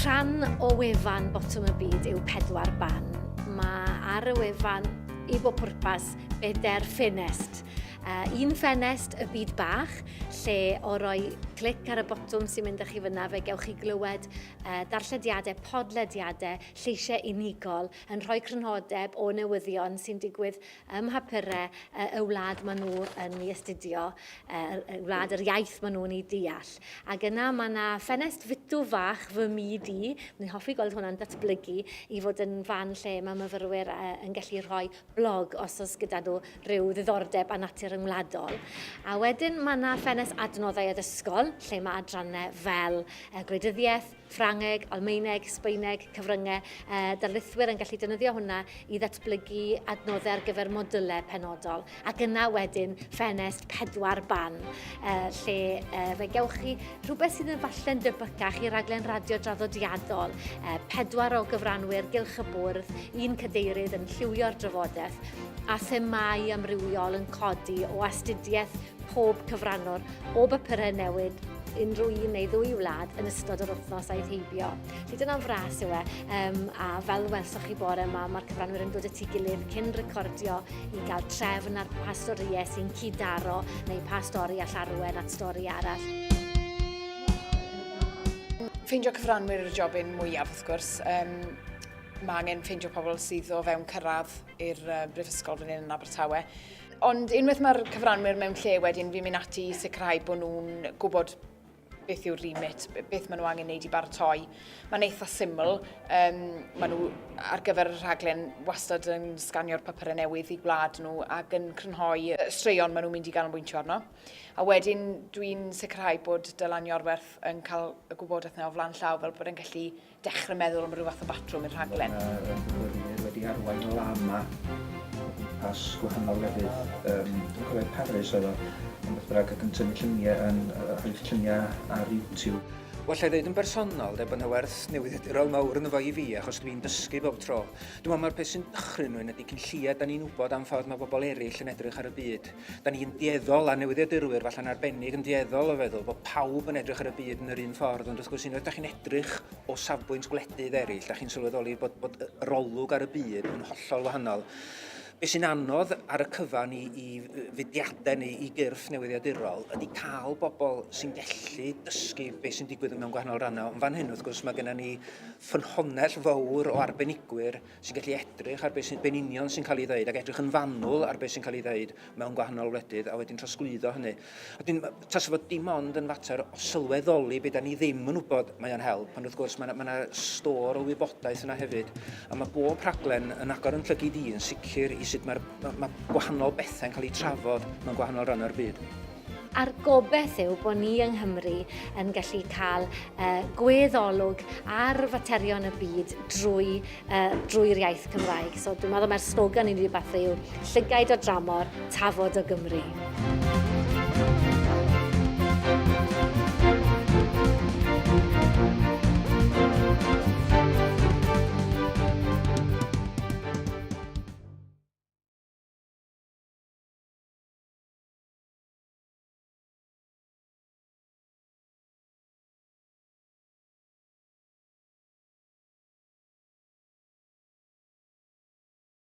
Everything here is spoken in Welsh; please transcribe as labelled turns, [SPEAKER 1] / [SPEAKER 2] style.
[SPEAKER 1] Rhan o wefan Botwm y Byd yw Pedwar Ban. Mae ar y wefan, i bob pwrpas, bedair ffenest. Uh, un ffenest y byd bach, lle o roi clic ar y botwm sy'n mynd â chi fyna, fe gewch chi glywed uh, darllediadau, podlediadau, lleisiau unigol yn rhoi crynodeb o newyddion sy'n digwydd ym mhapurau y wlad maen nhw yn ei astudio, y wlad, yr iaith maen nhw'n ei deall. Ac yna mae yna ffenest fitw fach fy myd i, ni'n hoffi gweld hwnna'n datblygu i fod yn fan lle mae myfyrwyr yn gallu rhoi blog os oes gyda nhw rhyw ddiddordeb a natur ryngwladol. A wedyn mae yna ffenest adnoddau addysgol, lle mae adrannau fel gwleidyddiaeth, Ffrangeg, Almaeneg, Sbaeneg, cyfryngau, darlithwyr yn gallu defnyddio hwnna i ddatblygu adnoddau ar gyfer modylau penodol. Ac yna wedyn ffenest pedwar ban, lle fe gewch chi rhywbeth sydd yn falle'n debycach i raglen radio draddodiadol. Pedwar o gyfranwyr gylch y bwrdd, un cadeirydd yn lliwio'r drafodaeth, a themâu amrywiol yn codi o astudiaeth pob cyfrannwr o bapurau newid unrhyw un neu ddwy wlad yn ystod yr wythnos aeth heibio. Felly dyna'n fras yw e, um, a fel welsoch chi bore yma, mae'r cyfranwyr yn dod at ei gilydd cyn recordio i gael trefn ar pa storïau sy'n cyd-daro neu pa stori all arwen at stori arall.
[SPEAKER 2] Ffeindio cyfranwyr yw'r jobyn mwyaf wrth gwrs. Um, mae angen ffeindio pobl sydd o fewn cyrraedd i'r uh, brifysgol fan hyn yn Abertawe. Ond unwaith mae'r cyfranwyr mewn lle wedyn fi'n mynd ati i sicrhau bod nhw'n gwybod beth yw'r remit, beth maen nhw angen wneud i baratoi. Mae'n eitha syml, um, maen nhw ar gyfer y rhaglen wastad yn sganio'r papurau newydd i gwlad nhw ac yn crynhoi straeon maen nhw'n mynd i ganolbwyntio arno. A wedyn dwi'n sicrhau bod Dylan Iorwerth yn cael y gwybodaeth yna o flaen llaw fel bod e'n gallu dechrau meddwl am ryw fath o batrwm i'r rhaglen.
[SPEAKER 3] Mae myfyrwyr wedi arwain lama o gwmpas gwahanol lefydd. Um, dwi'n cofio Paris oedd o, ond beth bynnag, ac yn tynnu lluniau, yn rhoi lluniau ar YouTube.
[SPEAKER 4] Wel, allai ddeud yn bersonol, de, bod yna werth newyddiadurol mawr ynddo fo i fi, achos dwi'n dysgu bob tro. Dwi'n meddwl mae'r peth sy'n dychryn rhywun ydy cyn lleied da ni'n wybod am ffordd mae bobl eraill yn edrych ar y byd. Da ni'n dueddol, a newyddiadurwyr falle'n arbennig yn dueddol o feddwl bod pawb yn edrych ar y byd yn yr un ffordd, ond wrth gwrs unwaith da chi'n edrych o safbwynt gwledydd eraill, da chi'n sylweddoli bod, bod yr olwg ar y byd yn hollol wahanol. Be sy'n anodd ar y cyfan i, i fudiadau neu i gyrff newyddiadurol ydy cael bobl sy'n gallu dysgu beth sy'n digwydd mewn gwahanol rannau. Ond fan hyn, wrth gwrs, mae gennym ni ffynhonnell fawr o arbenigwyr sy'n gallu edrych ar beth sy'n be'n union sy'n cael ei ddeud ac edrych yn fanwl ar beth sy'n cael ei ddeud mewn gwahanol wledydd a wedyn trosglwyddo hynny. A dyn, tasa fod dim ond yn fater o sylweddoli beth da ni ddim yn wybod, mae o'n help, ond wrth gwrs mae yna ma stôr o wybodaeth yna hefyd. A mae bob rhaglen yn agor yn llygid i yn sicr i sut mae'r ma, ma gwahanol bethau'n cael eu trafod mewn gwahanol rannau o'r byd.
[SPEAKER 1] A'r gobaith yw bod ni yng Nghymru yn gallu cael uh, gwedd olwg ar faterion y byd drwy, uh, drwy'r iaith Cymraeg. So dwi'n meddwl mae'r slogan i ni wedi bathu yw llygaid o dramor, tafod o Gymru.